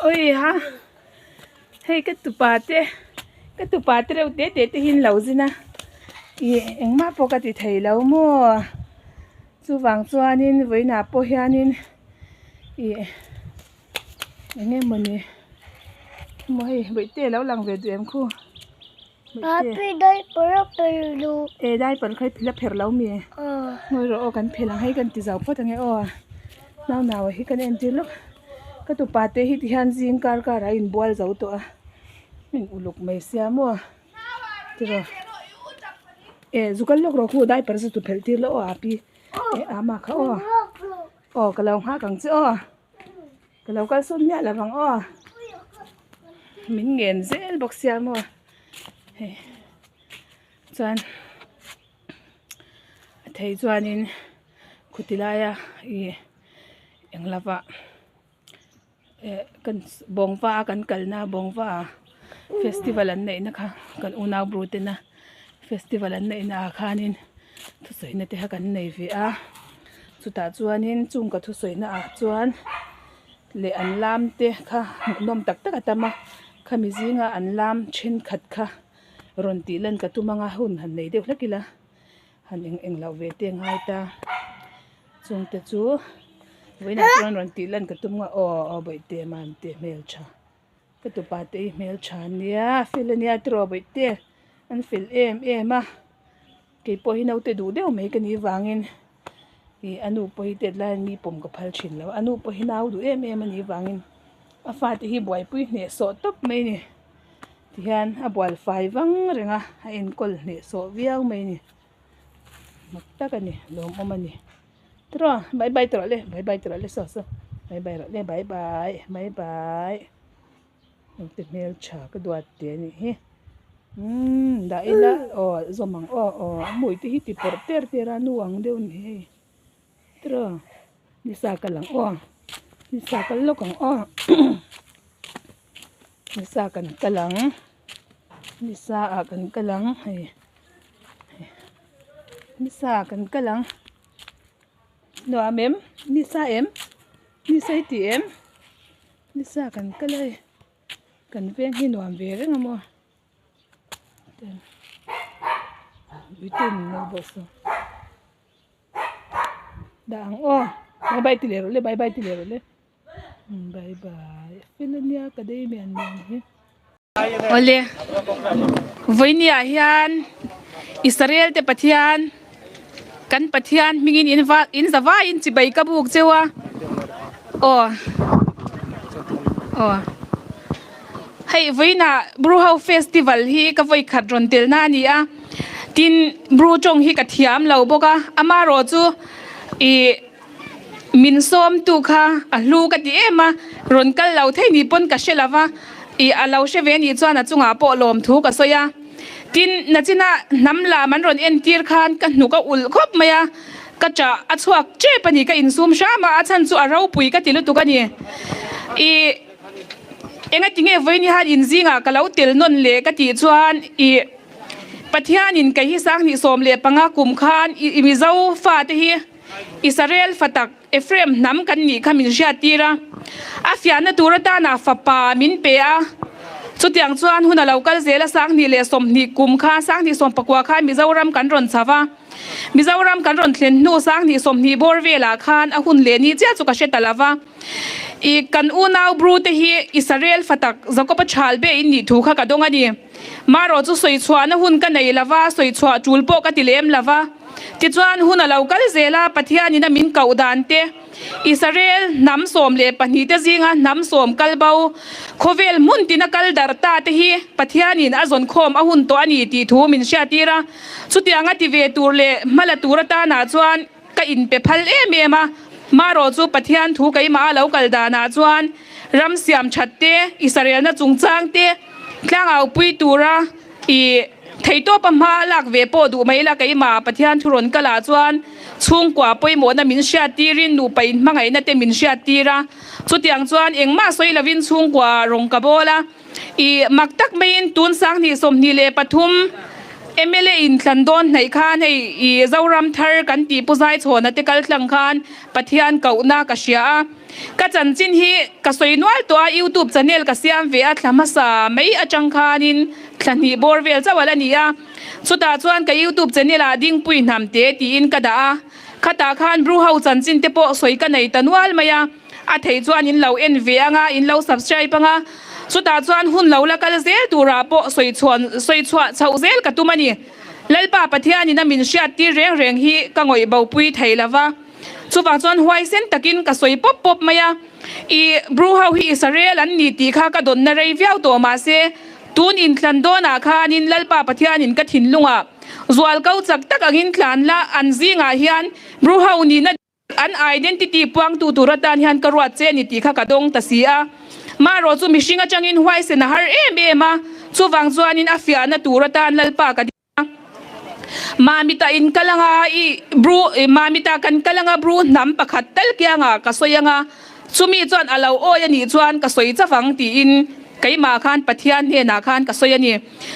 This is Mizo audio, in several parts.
Ui ha hei ka tupa te ka tupa te reuh te te te hi an lo zin a ih engmah pawh ka ti thei lo maw chuvang chuanin vawiinah pawh hianin ih eng nge mawni maw hei bawihte a lo lang ve duh em khu. E diaper kha i phil a pherh lo mi? Ngawi rawh aw kan phel ang hei kan ti zau phawt ange aw nau nau ah hi kan entir lawk ka tupa te hi ti hian zing kar kar ah a inbual zo tawh a in uluk mai sia maw tiraw e zu kal lawk rawh khu diaper chu tu phelh tir la aw a pi e a mah kha aw aw ka lo nghak ang che aw. Ka lo kal sawn miah lo vang aw min ngen zel bawk sia maw hei chuan a thei chuanin khuti laia ih eng lova eh kan bawngva a kan kalna bawngva festival an neihna kha kan unau bru tena festival an neihna ah khanin thusawina te kha kan nei ve a chutah chuanin chung ka thusawina ah chuan leh an lam te kha hmuhnawm tak tak a tam a khami zinga an lam thenkhat kha rawn tih lan ka tum anga hun han nei deuh hlek ila han eng eng loh ve te ngai ta chung te chu vawiinah chuan rawn tih lan ka tum a aw aw bawihte mamte hmeltha. Ka tupa te hi hmeltha ania fel ania tiraw bawihte an fel em em a keipawh hi naute duh deuh mai ka nih vangin ih a nu pawh hi tet laiin mi pawm ka phal thin lo a nu pawh hi nau duh em em anih vangin a fate hi buaipui hnehsawh tawp mai a ni tihian a bual fai vang reng a a enkawl hnehsawh viau mai a ni mak tak a ni lawmawm a ni. Tiraw bye bye tawh le bye bye tawh le saw saw bye bye rawh le bye bye bye bye naute hmeltha ka duat teh anih hi umm dah ila aw zawm ang aw aw a hmui te hi ti pawrh ter ter a nu ang deuh a ni hei tiraw nisa kal ang aw nisa kal lawk ang aw nisa kan kal ang nisa ah kan kal ang hei. Nisa kan kal ang nuam em nisa em nisa i ti em nisa kan kal a hei kan veng hi nuam ve reng a maw ui te min lo bawh saw dah ang aw bye bye ti leh rawh le bye bye ti leh rawh le bye bye fel ania ka dei mian mian hi. Awle, vawinia hian Israel te Pathian, kan Pathian hmingin in va in za vaiin chibai ka buk cheu a, aw aw hei vawiinah Bru ho festival hi ka vawi khat rawn telna a ni a, tin Bru tawng hi ka thiam lo bawk a, amarawh chu ih. Min sawmtu kha a hlu ka ti em a, rawn kal lo thei ni pawn ka hre lo va, ih a lo hre ve nih chuan a chungah pawh lawmthu ka sawi a. Tin, nachina hnam lam an rawn entir khan ka hnuk a ulh khawp mai a, ka ṭah a chhuak ṭep a ni, ka insum hram a, a chhan chu a ropui ka ti lutuk a ni. Ih, engati nge vawiin hian inzingah ka lo tel nawn le ka tih chuan ih, Pathianin kei hi 2015 kum khan i Mizo fate hi, Israel fa tak Ephraim hnam kan nih kha min hriattir a, a fiahna tur atana fapa min pe a. Chutiang chuan hun a lo kal zel a, 2020 kum kha 2019 khan Mizoram kan rawn chho va, Mizoram kan rawn thlen hnu 2020 bawr velah khan a hun leh ni chiah chu ka hre ta lo va. I kan unau Bru te hi Israel fa tak Jakob-a chhal be in nih thu kha ka dawng a ni. Marawh chu sawi chhuahna hun ka nei lo va, sawi chhuah tul pawh ka ti lem lo va. Tichuan, hun a lo kal zel a, Pathianin a min koh dan te, Israel hnam 12 te zinga hnam sawm kal bo, khawvel hmun tina kal darh ta te hi Pathianin a zawn khawm a hun tawh a ni tih thu min hriattir a. Chutianga ti ve tur leh hmala tur atanah chuan ka inpe phal em em a. Marawh chu Pathian thu keimah a lo kal danah chuan ram siam that te, Israelna chungchang te tlangau pui tura i Theitawpa hma lak ve pawh duh mai la keimah Pathian thu rawn kal ah chuan chhungkua pawimawhna min hriat tirin nupa in hmangaihna te min hriat tir a, chutiang chuan engmah sawi lovin chhungkua rawng ka bawl a, i mak tak maiin tun 2023. Mla in thlan dawn hnaih khan hei i Zoram thar kan tih Pu Zaichhawna te kal tlang khan Pathian kohna ka hria a. Ka chanchin hi ka sawi nual tawh a, YouTube channel ka siam ve a, thla hmasa mai atang khanin thla hnih bawr vel chauh a la ni a. Chutah chuan ka YouTube channel ah Dingpui hnam te tiin ka dah a, khatah khan Bru ho chanchin te pawh sawi ka nei ta nual mai a. A theih chuan in lo en ve anga, in lo subscribe anga, chutah chuan hun lo la kal zel turah pawh sawi chhuan sawi chhuah chhoh zel ka tum a ni. Lalpa Pathianin a min hriat tir reng reng hi ka ngawih bo pui thei lo va. Chuvang chuan huaisen takin ka sawi pawp pawp mai a, I Bru ho hi Israel an ni tih kha ka dawnna rei viau tawh mahse, tun inthlan dawnah khanin Lalpa Pathianin ka thinlungah zualko chak tak angin tlan la an zingah hian Bru ho nihna An identity puangtu tur atan hian ka ruat che a ni tih kha ka dawng ta si a. Marawh chu mihring atangin huaisen a har em em a, chuvang chuanin a fiahna tur atan Lalpa ka ding a. Mamita in kal anga i Bru Mamita kan kal anga Bru hnam pakhat tal kiangah ka sawi anga, chumi chuan a lo awi a nih chuan ka sawi chavang tiin keimah khan Pathian hnenah khan ka sawi a ni.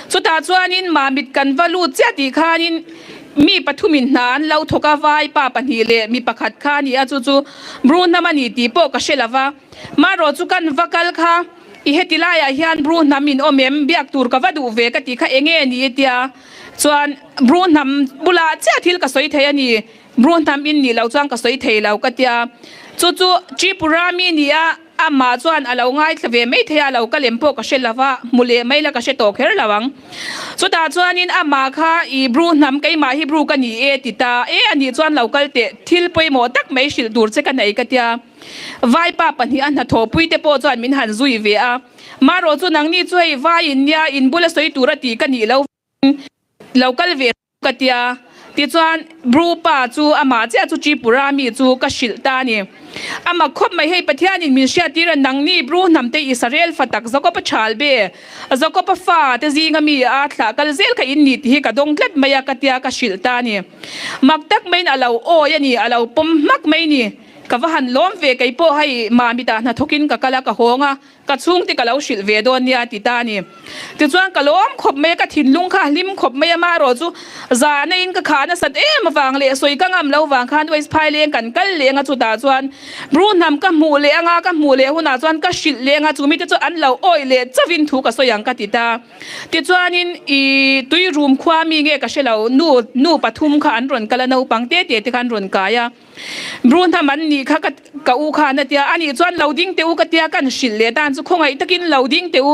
Chutah chuanin Mamit kan va lut chiah tih khanin mi pathumin hna an lo thawk a, vaipa pahnih leh mi pakhat kha a ni a, chu chu Bru hnam a ni tih pawh ka hre lo va. Marawh chu kan va kal kha, i heti laiah hian Bru hnam in awm em? Biak tur ka va duh ve ka tih kha enge ni i tia chuan Bru hnam bulah chiah thil ka sawi thei a ni. Bru hnam in nih loh chuan ka sawi thei lo ka tia. Chu chu Tripura mi ni a. Amah chuan a lo ngaithla ve mai thei a, lo ka lem pawh ka hre lo va, hmu leh mai la ka hre tawh kher lo ang. Chutah chuanin amah kha i Bru hnam keimah hi Bru ka ni e ti ta e a nih chuan lo kal teh, thil pawimawh tak mai hrilh tur che ka nei ka tia. Vaipa pahnih a hnathawhpui te pawh chuan min han zui ve a, Marawh chu nangni chu hei vai in nia in bula sawi tur a tih ka nih lo lo kal ve Ka ti a, tichuan Bru pa chu amah chiah chu Tripura mi chu ka hrilh ta a ni. Amah khawp mai hei Pathianin min hriattir a, nangni Bru hnamte Israel fa tak Jakob-a chhal be, Jakob-a fa te zinga mi a thlah kal zel kha in ni tih hi ka dawng tlat mai a ka tia ka hrilh ta a ni. Mak tak maiin a lo awi a ni, a lo pawm hmak mai ni. Ka va han lawm ve, kei pawh hei Mamitah hnathawkin ka kal a, ka hawng a, Ka chhungte ka lo hrilh ve dawn nia ti ta a ni. Tichuan ka lawm khawp mai a, ka thinlung kha a hlim khawp mai a, marawh chu zahna in ka khah nasat em avang leh sawi ka ngam lo vang khan West Phaileng kan kal leh anga chutah chuan Bru hnam ka hmuh leh anga ka hmuh leh hunah chuan ka hrilh leh anga chumi te chu an lo awih leh chauhin thu ka sawi ang ka ti ta. Tichuanin i tui rum khua mi nge ka hre lo, nu nu pathum kha an rawn kal a, naupang te te te kha an rawn kai a. Bru hnam an nih kha ka ka u khan a tia, anih chuan lo ding teh u ka tia kan hrilh leh tan chu khawngaih takin lo ding teh u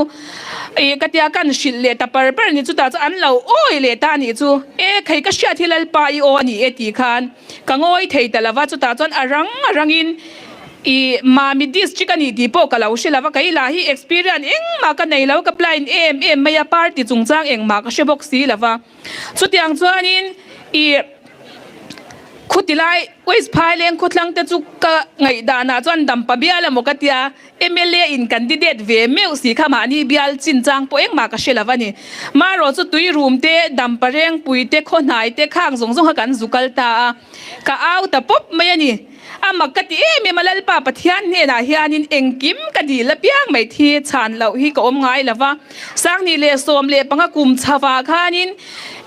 ih ka tia kan hrilh leh ta par par a ni chutah chu an lo awi leh ta anih chu e khei ka hriat hi Lalpa i aw a ni e tih khan ka ngawi thei ta lova chutah chuan a rang a rangin ih Mami district a nih tih pawh ka lo hre lova kei lah hi experience engmah ka nei lo ka blind em em mai a party chungchang engmah ka hre bawk si lova. Chutiang chuanin i khutilai West Phaileng khawthlang te chu ka ngaihdanah chuan dampa bial emaw ka tia, mla in candidate ve meuh si kha mahni bial chinchang pawh engmah ka hre lo a ni. Marawh chu tui rum te, dampa rengpui te, khawhnai te khang zawng zawng kha kan zu kal ta a, ka au ta pawp mai a ni. A mak ka ti em em a, Lalpa Pathian hnenah hianin engkim ka dil apiang mai thi chhan loh hi ka awm ngai lo va. 2015 kum chhavah khanin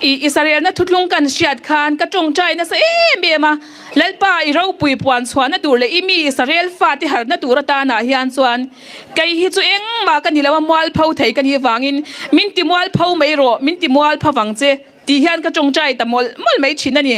i Israelna thuthlung kan hriat khan ka tawngtai nasa em em a, Lalpa i ropui puan chhuahna tur leh i mi Israel fate harhna tur atanah hian chuan kei hi chu engmah ka ni lo a, mualpho thei ka nih vangin min ti mualpho mai rawh, min ti mualpho vang che. Tih hian ka tawngtai ta mawlh mawlh mai thin a ni.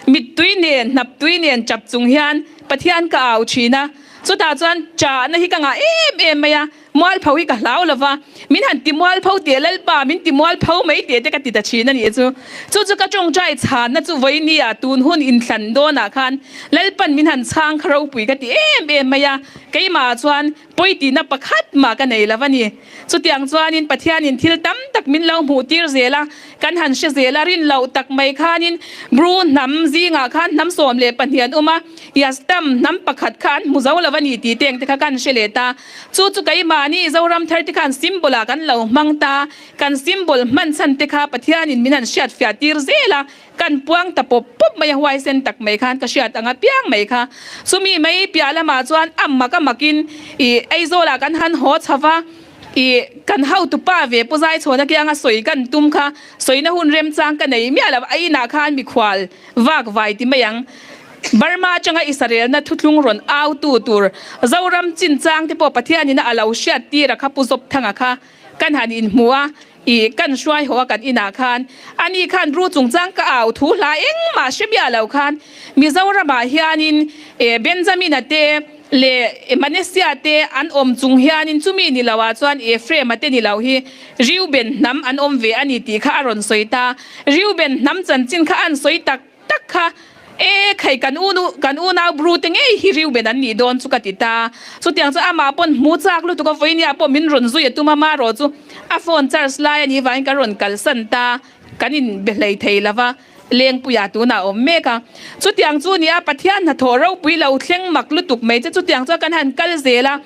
Mittui nen, hnaptui nen chap chung hian Pathian ka au thin a. Chutah chuan chahna hi ka ngah em em mai a, mualpho hi ka hlau lo va, min han ti mualpho teh Lalpa, min ti mualpho mai teh te ka ti ta thin a nih chu. Chu chu ka tawngtai chhanna chu vawinia tun hun inthlan dawnah khan Lalpan min han chhang kha ropui ka ti em em mai a, keimah chuan Pawitihna pakhat mah ka nei lo a ni. Chutiang chuanin Pathianin thil tam tak min lo hmuh tir zel a, kan han hre zel a, rin loh tak mai khanin Bru hnam zingah khan hnam 12 an awm a, Yastam hnam pakhat kha an hmu zo lo a ni tih te engte kha kan hre leh ta. Chu chu keimahni Zoram thar te khan symbol ah kan lo hmang ta, kan symbol hman chhan te kha Pathianin min han hriatfiah tir zel a, Kan puang ta pawp pawp mai a, huaisen tak mai khan ka hriat ang a piang mai kha. Chumi mai piah lamah chuan a mak a makin ih Aizawlah kan han haw chho va. I kan hotupa ve Pu Zaichhawna kianga sawi kan tum kha sawina hun remchang ka nei miah lo. A inah khan mikhual vak vai ti mai ang. Burma atanga Israelna thuthlung rawn au tu tur Zoram chinchang te pawh Pathianina a lo hriat tir a kha Pu Zawpthanga kha kan han inhmu a, i kan hruai haw a kan inah khan ani khan ru chungchang ka au thu hla engmah hre miah lo khan Mizoramah hianin Benjamina te leh Manasseh te an awm chung hianin chumi ni loah chuan Ephraim-a te ni lo hi Reuben hnam an awm ve a ni tih kha a rawn sawi ta. Reuben hnam chanchin kha an sawi tak tak kha e khai kan unu kan unau bru te ngei hi Reuben an nih dawn chu ka ti ta. Chutiang chu amah pawn hmu chak lutuk a vawinia pawh min rawn zui a tum a marawh chu a phone charge lai a nih vangin ka rawn kalsan ta kan inbe hlei thei lo va. Lengpuia tunah a awm mek a. Chutiang chu nia Pathian hnathawh ropui lo thleng mak lutuk mai che chutiang chuan kan han kal zel a.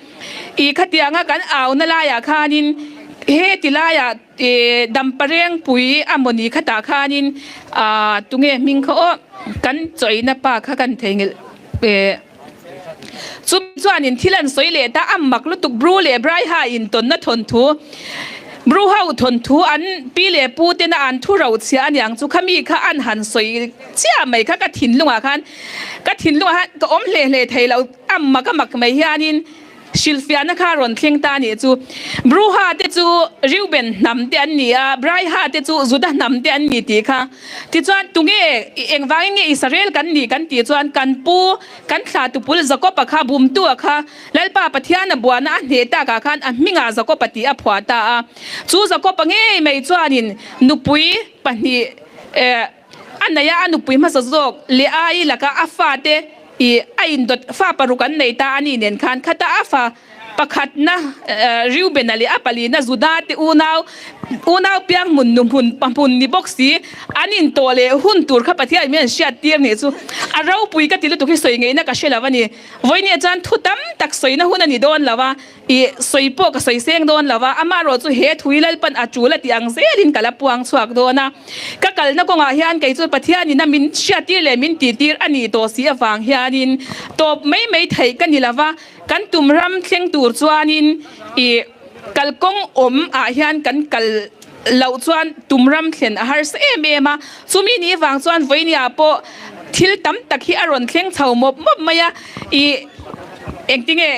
I khatianga kan auna laiah khanin he ti laiah Damparengpui a mawni khatah khanin tunge hming kha aw kan chawina pa kha kan theihnghilh Chumi chuanin thil an sawi leh ta a mak lutuk Bru leh Braiha intawnna thawnthu Bru ho thawnthu an pi leh pu tena an thu ro chhia a niang chu khami kha an han sawi chiah mai kha ka thinlungah khan ka thinlungah khan ka awm hle hle thei lo a mak a mak mai hianin Hrilhfiahna kha rawn thleng ta anih chu. Bruha te chu Reuben hnam te an ni a, Braiha te chu Juda hnam te an ni tih kha. Tichuan, tunge, engvangin nge Israel kan nih kan tih chuan kan pu, kan thla tupul Jakob-a kha bumtu-a kha Lalpa Pathiana buana a hneh takah khan a hmingah Jakob-a tih a phuah ta a. Chu Jakob-a ngei mai chuanin nupui pahnih, eh, A nei a, a nupui hmasa zawk Leaii laka a fate i a indawt fa paruk an nei ta a ni nen khan khata a fa pakhatna Reubena leh a palina Juda te unau unau piang hmun nu hmun pa hmun ni bawk si an intawh leh hun tur kha Pathian min an hriat tir nih chu a ropui ka ti lutuk hi sawi ngeihna ka hre lo a ni. Vawinia chuan thu tam tak sawina hun a ni dawn lo a. I sawi pawh ka sawi seng dawn lo a, amaherawh chu he thui Lalpan a tul a tih ang zelin ka la puang chhuak dawn a. Ka kalna kawngah hian kei chu Pathianin a min hriattir leh min tihtir a nih tawh si avang hianin tawp mai mai theih ka ni lo va, kan tum ram thleng tur chuanin i kalkawng awm ah hian kan kal loh chuan tum ram thlen a harsa em em a. Chumi ni vang chuan vawinia pawh thil tam tak hi a rawn thleng chho mawp mawp mai a, i Engtinge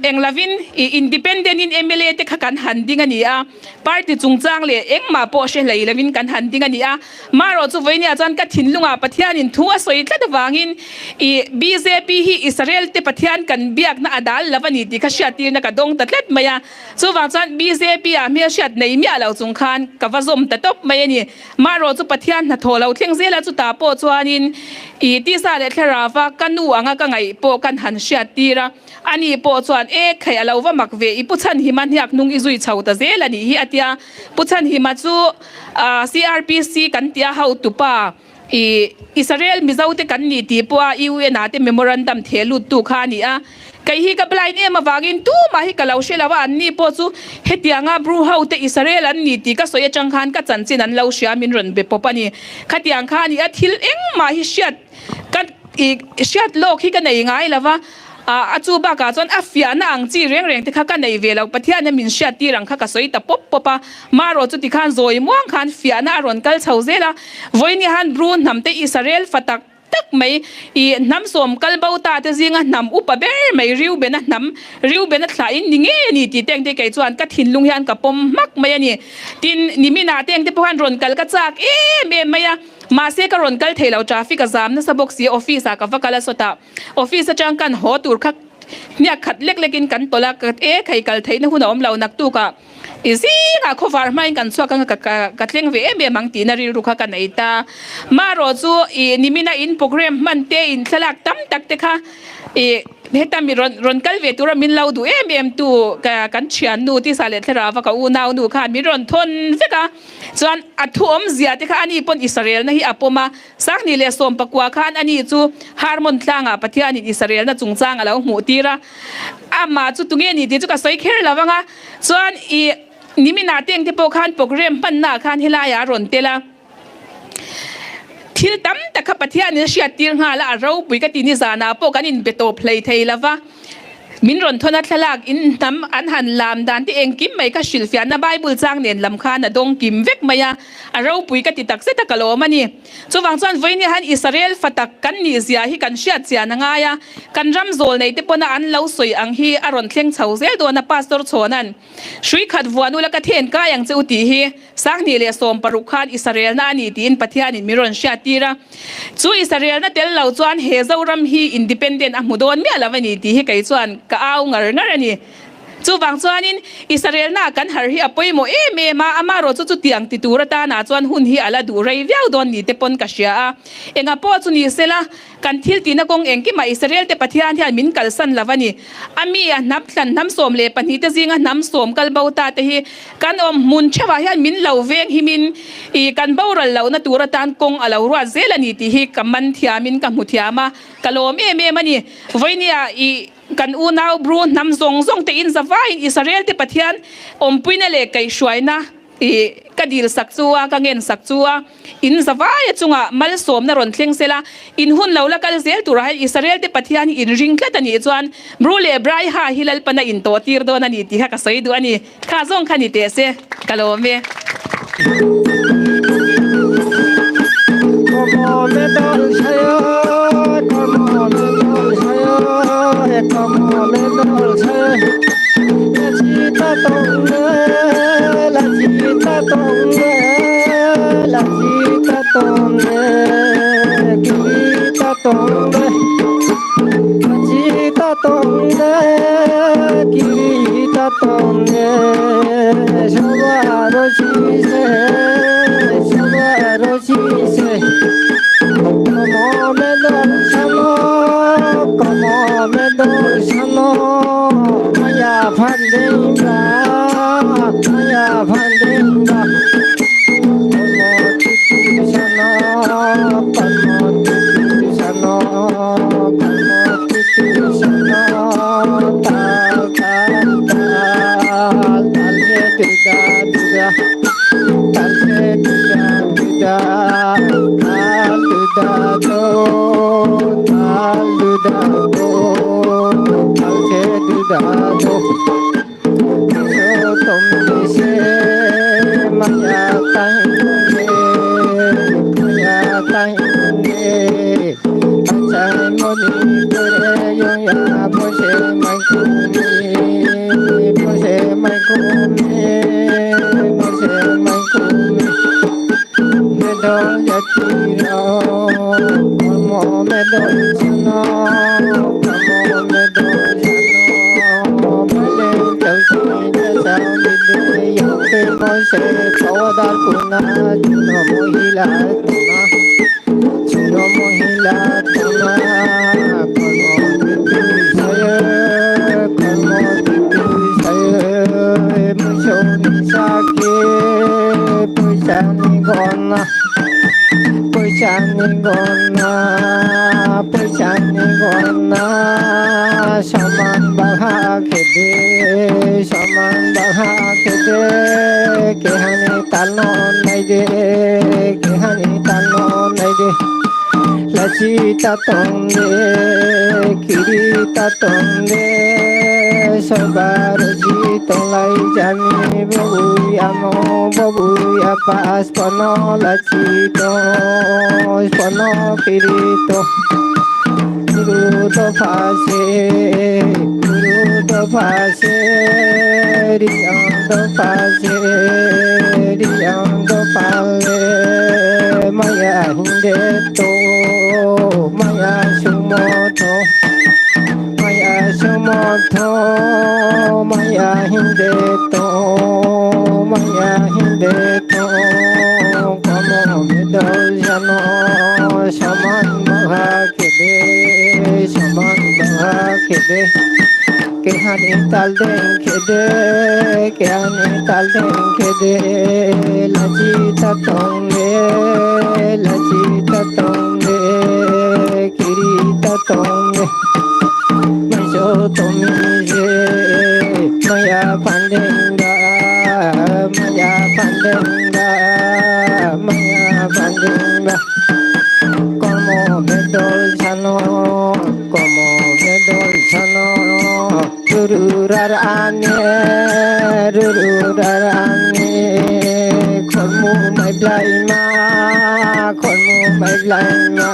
eng lovin i independent in mla te kha kan han ding a ni a, party chungchang leh engmah pawh hre hlei lovin kan han ding a ni a. Marawh chu vawinia chuan ka thinlungah Pathianin thu a sawi tlat avangin i bjp hi Israel te Pathian kan biakna a dal lo a ni tih kha hriattirna ka dawng ta tlat mai a. Chuvang chuan bjp ah hmelhriat nei miah lo chung khan ka va zawm ta tawp mai a ni. Marawh chu Pathian hnathawh lo thleng zel a, chutah pawh chuanin i tisa leh thlarauva ka nu anga ka ngaih pawh kan han hriat tir a, ani pawh chuan e khai a lo va mak ve, i Pu Chhanhima hniak hnung i zui chho ta zel a nih hi a tia. Pu Chhanhima chu CRPC kan tia hotupa i Israel Mizo te kan ni tih pawha UN ah te memorandum theh lut tu kha a ni a. Kei hi ka blind em avangin tumah hi ka lo hre lo a, anni pawh chu hetianga Bru ho te Israel an ni tih ka sawi atang khan ka chanchin an lo hria min rawn be pawp a ni. Khatiang kha a ni a, thil engmah hi hriat ka i hriat lawk hi ka nei ngai lo va, a chu bakah chuan a fiahna ang chi reng reng te kha ka nei ve lo, Pathian a min hriat tir ang kha ka sawi ta pawp pawp a, marawh chu tikhan zawi muang khan fiahna a rawn kal chho zel a, vawiin hian Bru hnam te Israel fa tak tak mai i hnam sawm kal bo ta te zinga hnam upa ber mai Reuben-a hnam Reuben-a thlah in ni ngei a ni tih teng te kei chuan ka thinlung hian ka pawm hmak mai a ni. Tin, niminah teng te pawh khan rawn kal ka chak em em mai a, mahse ka rawn kal thei lo traffic a zam nasa bawk si office ah ka va kal a sawtah office atang kan haw tur kha hniak khat lek lek in kan tawlh a, ka e khai kal theihna hun a awm lo naktuk ah. I zingah khawvar hmain kan chhuak anga ka thleng ve em em ang tihna rilru kha ka nei ta. Marawh chu i nimina in program hman te in thlalak tam tak te kha i heta mi rawn rawn kal ve tura min lo duh em em tu ka kan thiannu tisa leh thlarauva ka unau nu khan min rawn thawn vek a. Chuan a thu awmzia te kha ani pawn Israelna hi a pawm a. Sanghnih leh sawmpakua khan ani chu Harmon tlangah Pathianin Israelna chungchang a lo hmuh tir a. Amah chu tunge ni tih chu ka sawi kher lo ang a. Chuan i niminah teng te pawh khan program hmannaah khan helaiah a rawn tel a. Thil tam tak kha Pathianin a hriat tir nghal a, a ropui ka ti ni zanah pawh kan inbe tawp hlei thei lo va. Min rawn thawn a thlalak in hnam an han lam dan te engkim mai kha hrilhfiahna Bible chang nen lam khan a dawng kim vek mai a, a ropui ka ti takzet a ka lawm a ni. Chuvang chuan vawinia han Israel fa tak kan nih zia hi kan hriat chian a ngai a, kan ram zawl nei te pawna an lo sawi ang hi a rawn thleng chho zel dawn a Pastor Chhawna'n hrui khat vuan ula ka then kai ang che u tih hi 2016 khan Israelna a ni tiin Pathianin min rawn hriat tir a. Chu Israelna tel lo chuan he Zoram hi independent a hmu dawn miah lo a ni tih hi kei chuan ka au ngar ngar a ni. Chuvang chuanin Israelna kan harh hi a pawimawh em em a, amaherawh chu chutiang ti tur atana chuan hun hi a la duh rei viau dawn ni te pawn ka hria a. Enga pawh chu ni sela, Kan thil tihna kawng engkimah Israel te Pathian hian min kalsan lo a ni. A mi a hnap thlan hnam 12 te zinga hnam sawm kal bo ta te hi kan awm hmun theuhah hian min lo veng himin i kan boral lohna tur atan kawng a lo ruat zel a ni tih hi ka man thiamin ka hmu thiam a, ka lawm em em a ni. Vawinia i kan unau Bru hnam zawng zawng te in zavaiin Israel te Pathian awmpuina leh kaihhruaina I ka dil sak chu a, ka ngen sak chu a, in zavaia chungah malsawmna rawn thleng sela, in hun lo la kal zel turah hian Israel te Pathian hi in ring tlat a nih chuan Bru leh Braiha hi Lalpana in tawh tir dawn a ni tih kha ka sawi duh a ni. Kha zawng kha ni teh se, ka lawm e. ru ra ra ne ru ru ra ra ne khon mu mai blai ma khon mu mai blai ma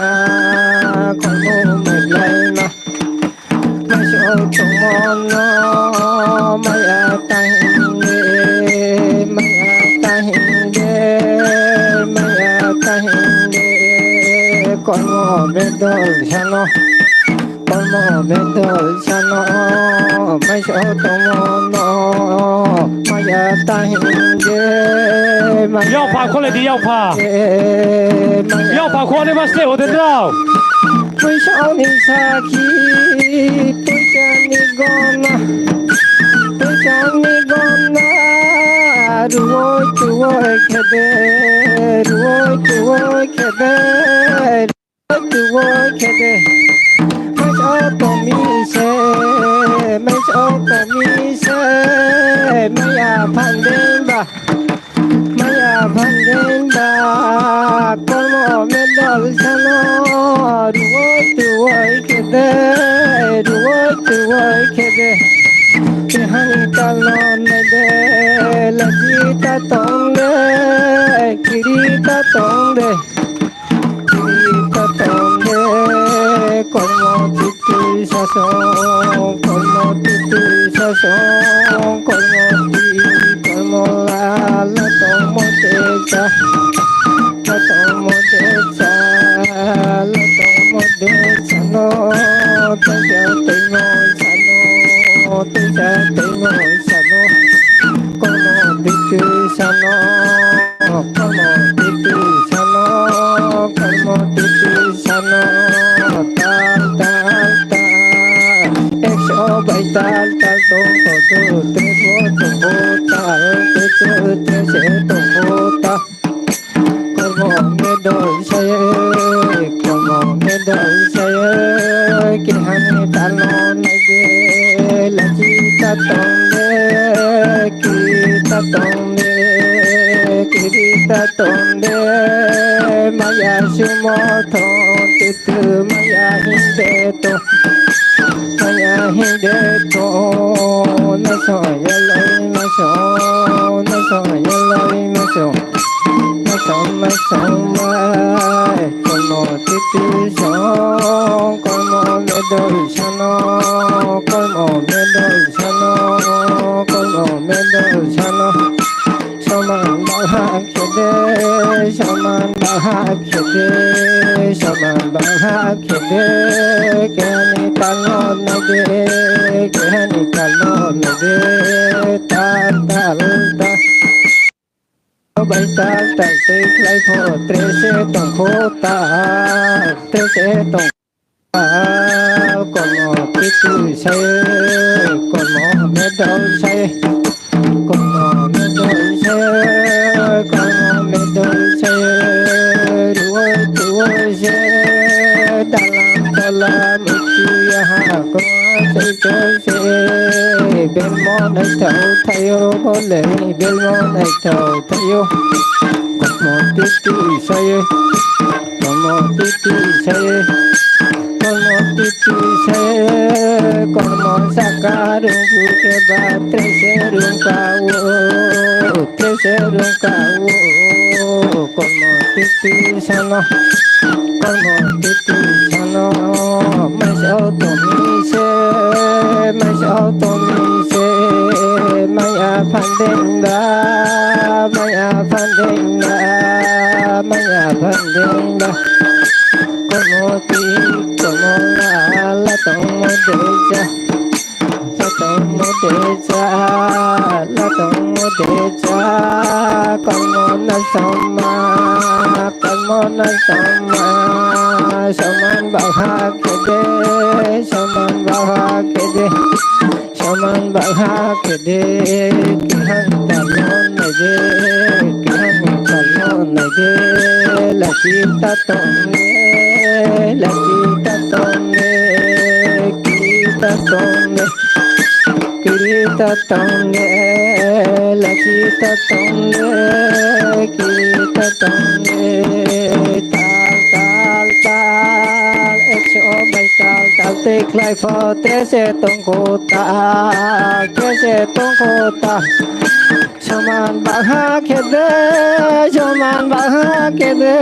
khon mu mai blai ma mai so tong mo no mai a ta hin de mai a ta hin de mai a ta hin de con mo be dol shano কর্ম বেদল শান মায়া তাহিন্দে 要跑过来的要跑，要跑过来嘛，谁我得到。 পয়সানি সাখী পয়সানি গনা পয়সানি গনা রুয় তুয় খেদে রুয় তুয় খেদে তুয় খেদে 没说多米些，没说多米些，没呀判定吧，没呀判定吧，কর্ম মেদল ছানো রুয় তুয় খেদে রুয় তুয় খেদে হানি তালন দে লজিতা তংদে কিরিতা তংদে কিরিতা তংদে কর্ম তিতি শাসন কর্ম তিতি শাসন কর্ম তি কর্ম লাল তম তেজা তম তেজা তম তেজানো তেজা তেম জানো তেজা তেম জানো কর্ম তিতি শানো কর্ম তিতি শানো কর্ম তিতি শানো তাল তাল তাল একশো বাইতাল তাল তো তো ত্রে তো তাল তে তে সে তো তা কর্ম মেদল সে কর্ম মেদল সে কে হানি তাল নদে লজিতা তন্দে কিতা তন্দে কিরিতা তন্দে মায়া সুমথ তিত মায়া হিন্দে তো মায়া হিন্দে তো নসয়লাই নস নসয়লাই নস มาสองมาคนโมติติสองคนโมเมดลชนคนโมเมดลชนคนโมเมดลชนসমান বাহা খেদে সমান বাহা খেদে সমান বাহা খেদে কেন তাল নদে কেন তাল নদে তাল তাল তাল 拜ताल ताल ते क्लाई फो त्रेसे तंग खो ताल त्रेसे तंग ताल कमो पितु से कमो मेदल से कमो मेदल से कमो मेदल से रुओ तुओ से dalam dalam itu ya ko se se se belmo nai thau thayo bole belmo nai thau thayo কর্ম তিতি সয়ে কর্ম তিতি সয়ে কর্ম তিতি সয়ে কর্ম সাকার বুকে বা ত্রেসেরু কাও ত্রেসেরু কাও কর্ম তিতি সন কর্ম তিতি সন মাইসাও তুমি সে মাইসাও তুমি সে মায়া ফান্দেন্দা মায়া ফান্দেন্দা মায়া ফান্দেন্দা কমতি কমলা তম দেজা তম দেজা তম দেজা কর্ম ন সমা কর্ম ন সমা সমান বাহা খেদে সমান বাহা খেদে সমান বাহা খেদে কিহান তালন দে কিহান তালন দে লচিতা তমে লচিতা তমে কিরিতা তমে কিরিতা তমে লচিতা তমে কিরিতা তমে তাল তাল তাল একশো tal tal te klai fo tre se tong ko ta ke se tong ko ta সমান বাহা খেদে সমান বাহা খেদে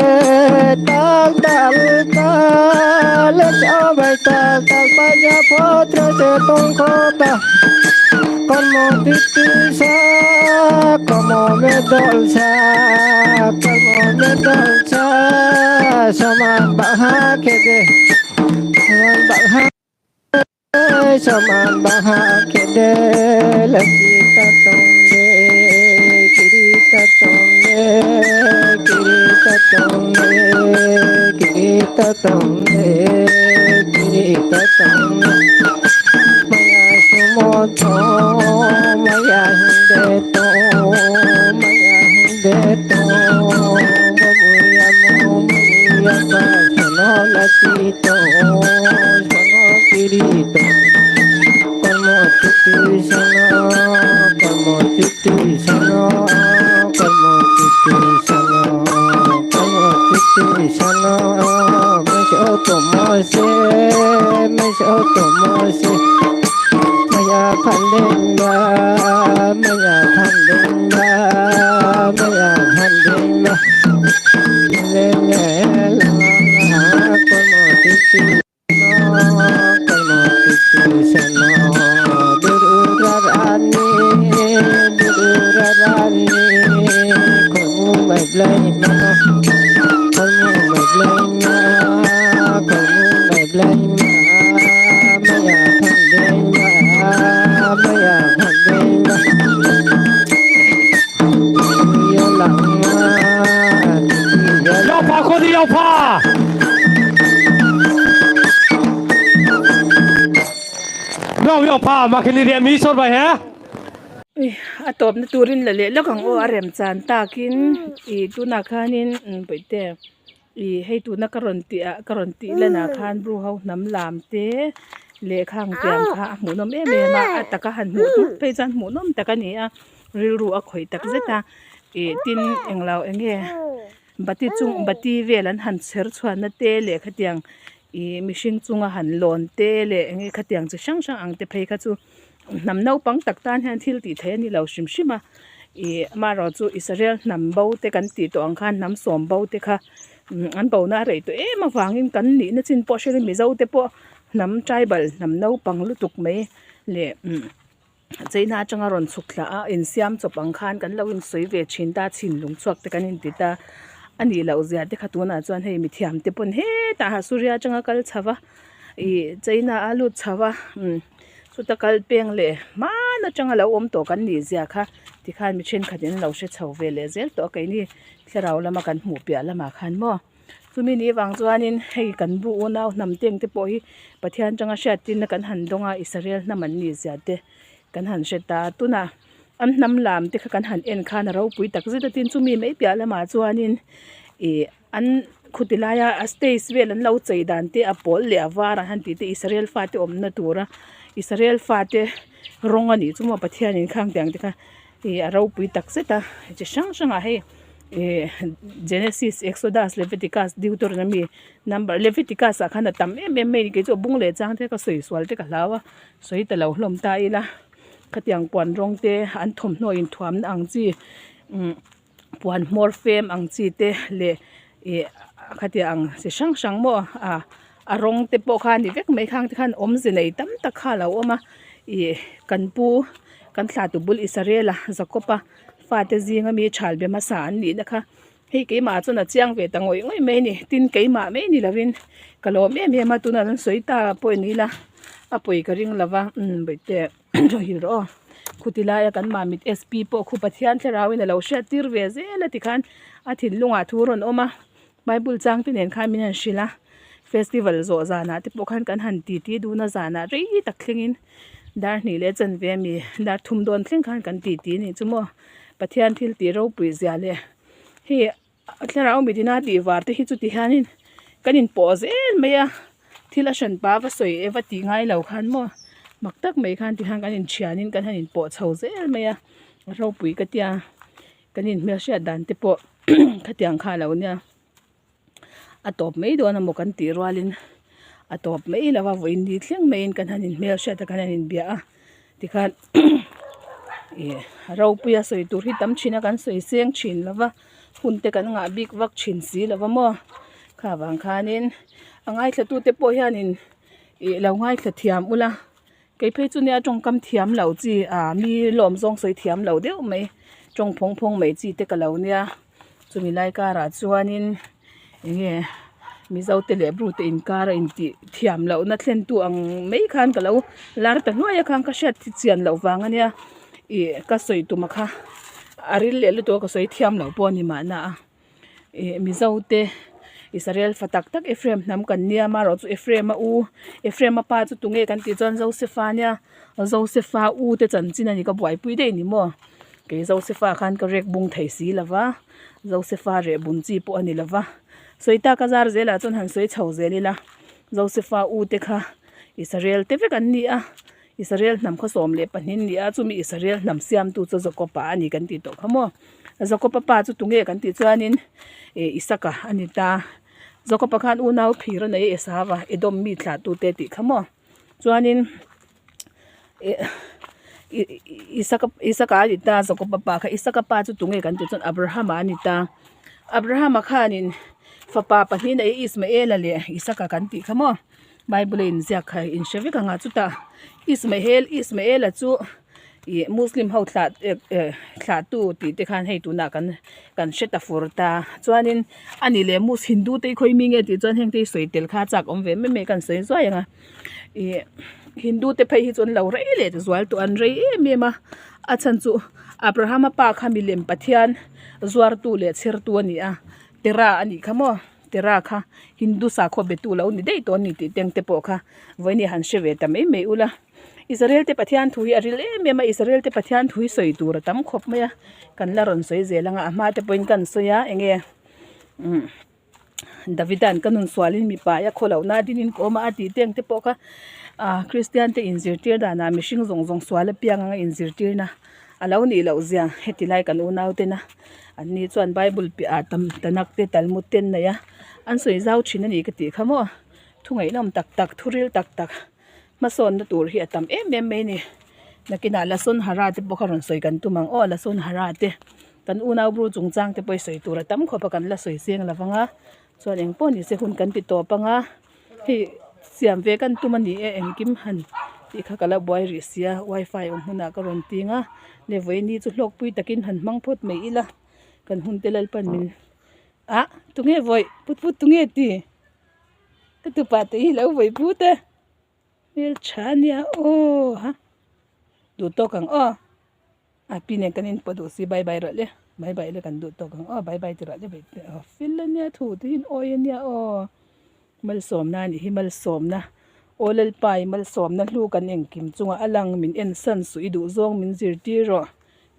তাল তাল তাল সবাই তাল তাল পাজা পত্র সে তঙ্কতা কর্ম দিতিসা কম মে দলসা কর্ম মে দলসা সমান বাহা খেদে সমান বাহা সমান বাহা খেদে লচিতা তঙ্গে কিরিতা তঙ্গে কিরিতা তঙ্গে কিরিতা তঙ্গে কিরিতা তঙ্গে মায়া সুমত মায়া হিন্দে তো মায়া হিন্দে তো ববুয়া মুয়া শোনো লচিত শোনো কিরিত কর্ম চিতি শোনো কর্ম চিতি শোনো কর্ম চিতি শোনো কর্ম চিতি শোনো মেশো তোমাসে মেশো তোমাসে maya phandinga maya phandinga maya phandinga le le la la komo titi no komo titi sano dururarani dururarani komo mai blai ma komo mai blai ma komo mai blai ma maya phandinga maya phandinga 要爬快点要爬！要要爬，马肯尼连米说吧嘿。 A tawpna turin la leh lawk ang aw a rem chan takin ih tunah khanin pawihte ih hei tuna ka rawn tih ah ka rawn tih lan ah khan bru ho hnam lam te leh khang tiang kha a hmuhnawm em em a a taka han hmuh tur phei chuan hmuhnawm tak a ni a rilru a khawih tak zet a ih tin englo eng nge bati chung bati vel an han chher chhuahna te leh khatiang ih mihring chunga han lawn te leh eng nge khatiang chi hrang hrang ang te phei kha chu hnam naupang tak tan hian thil tih theih a ni lo hrim hrim a ih amaherawh chu Israel hnam bo te kan tih tawh ang khan hnam sawm bo te kha an bo na a rei tawh em avangin kan nihna chin pawh hrerin mizo te pawh hnam tribal hnam naupang lutuk mai leh cheina atanga rawn chhuk thla a insiam chawp ang khan kan lo insawi ve thin ta chhinlung chhuak te kan inti ta a nih loh zia te kha tunah chuan hei mithiam te pawn hetah ha Suria atanga kal chho va ih cheina a lut chho va umm chuta kal peng leh hman atanga lo awm tawh kan nih zia kha tikhan mi thenkhat in an lo hre chho ve leh zel tawh a keini thlarau lama kan hmuh piah lamah khan maw. Chumi ni vang chuanin hei kan bu unau hnam teng te pawh hi Pathian atanga hriattirna kan han dawng a Israel hnam an nih zia te kan han hre ta a tunah an hnam lam te kha kan han en khan a ropui tak zet a tin chumi mai piah lamah chuanin ih an khuti laia a stage vel an lo chei dan te a pawl leh a var an han tih te Israel fate awmna tura Israel fate rawng a nih chu maw Pathianin khang tiang te kha ih a ropui tak zet a chi hrang hrangah hei. Ih Genesis, Exodus, Leviticus, Deuteronomy number Leviticus ah khan a tam em em mai a ni kei chu a bung leh chang te ka sawi sual te ka hlau a sawi ta lo hlawm ta ila khatiang puan rawng te an thawmhnaw inthuamna ang chi umm puan hmawr fem ang chi te leh ih khatiang ang chi hrang hrang maw ah a rawng te pawh kha a ni vek mai khang te khan awmze nei tam tak kha a lo awm a ih kan pu kan thlah tu bul Israel-a Jacob-a. Fate zinga mi chhal be hmasa an nihna kha hei keimah chuan a chiang ve ta ngawih ngawih mai a ni tin keimah mai ni lovin ka lawm em em a tunah an sawi ta pawh ni ila a pawi ka ring lova umm bawihte hil rawh aw khuti laia kan mamit sp pawh khu Pathian thlarauin a lo hriat tir ve zel a tikhan a thinlungah thu rawn awm a bible chang te nen khan min han hrilh a festival zawh zanah te pawh khan kan han titi dun a zanah rei tak thlengin. Dar hnih leh chanve ami dar thum dawn thleng khan kan titi anih chu maw Pathian thil tih ropui zia leh hei thlarau midina tih var te hi chuti hianin kan inpawh zel mai a thil a hran pa va sawi e va tih ngai lo khan maw mak tak mai khan ti khan kan inthianin kan han inpawh chho zel mai a ropui ka tia kan inhmelhriat dan te pawh khatiang kha a lo nia. A tawp mai dawn a maw kan tih rualin A tawp mai lo a vawiin ni thleng maiin kan han inhmelhriat a kan han inbia a tikhan ih ropuia sawi tur hi tam thin a kan sawi seng thin lo va hun te kan ngah bik vak thin si lo va maw kha vang khanin a ngaithla tute pawh hianin ih lo ngaithla thiam ula kei phei chu nia tawngkam thiam lo chi ah mi lawm zawng sawi thiam lo deuh mai tawng phawng phawng mai chi te ka lo nia. Chumi lai karah chuanin enge Mizo te leh Bru te inkar a intih thiam lohna thlentu ang mai khan ka lo lar ta hnuai a khan ka hriat chian loh vang ania ih ka sawi tum a kha a ril leh lutuk a ka sawi thiam loh pawh a ni mahna a ih Mizo te Israel fa tak tak Ephraim hnam kan nia amaherawhchu Ephraim a u Ephraim a pa chu tunge kan tih chuan Joseph-a ania Joseph-a u te chanchin a ni ka buaipui daih ni maw. Kei Josefa khan ka rek bung thei si lo va, Josefa reh bun chi pawh a ni lo va. Sawi tak a zar zelah chuan han sawi chho zel ila, Josefa u te kha Israel te vek an ni a, Israel hnam khaw 12 ni a, chumi Israel hnam siamtu chu Jakopa a ni kan tih tawh kha maw. Jakopa pa chu tunge kan tih chuanin Isaka a ni ta. Jakopa khan unau phir a nei a Esava, Edom mi thlahtute tih kha maw. Chuanin. Isaka Isaka a ni ta Jakoba pa kha Isaka pa chu tunge kan tih chuan Abrahama a ni ta Abrahama khanin fapa pahnih nei Ismaela leh Isaka kan tih kha maw Bible a inziak kha in hre vek ang a chutah Ismael Ismaela chu ih Muslim ho thlah thlah tu tih te khan hei tunah kan kan hre ta fur ta chuanin ani leh Mus Hindu te hi khawi mi nge tih chuan heng te hi sawi tel kha a chak awm ve mai mai a kan sawi zuai ang a. Ih Hindu te phei hi chu an lo rei leh zual tawh an rei em em a a chhan chu Abraham a pa kha milem Pathian zuartu leh chhertu a ni a Tera a nih kha maw Tera kha Hindu sakhaw be tu lo ni daih tawh a ni tih teng te pawh kha vawiin han hre ve ta mai mai ula Israel te Pathian thu hi a ril em em a Israel te Pathian thu hi sawi tur a tam khawp mai a kan la rawn sawi zel ang a a hma te pawhin kan sawi a eng nge umm. Davida'n ka nun sualin mipa a khaw lohna a dinin ka awm a a tih te ang te pawh kha ah Kristian te inzirtir danah mihring zawng zawng sual apiang anga inzirtirna a lo nih loh zia heti lai kan unau tena an ni chuan Bible piah ah tam tanak te Talmud te an nei a an sawi zau thin a ni ka tih kha maw thu ngaihnawm tak tak thu ril tak tak hmasawnna tur hi a tam em em mai a ni nakinah Lasun Hara te pawh kha rawn sawi kan tum ang aw Lasun Hara te. Kan unau bru chungchang te pawh i sawi tur a tam khawp a kan la sawi seng lo vang a chuan eng pawh ni se hun kan ti tawp ang a hei siam ve kan tum a ni e engkim han tih kha ka la buai rih sia wifi awm hunah ka rawn ting a le vawiini chu hlawkpui takin han hmang phawt mai ila kan hun te lalpan min ah tunge vawi put put tunge ti ka tupa te hi lo vawi put e. Hmeltha ania aw ha duh tawk ang aw a pi nen kan inpawh duh si bye bye rawh le bye bye le kan duh tawk ang aw bye bye ti rawh le bye aw fel ania thu te hi an awi ania aw malsawmna anih hi malsawmna aw lalpa i malsawmna hlu kan engkim chungah a lang min en san suh i duh zawng min zirtir rawh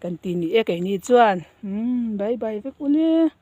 kan ti ni e keini chuan umm bye bye vek ule.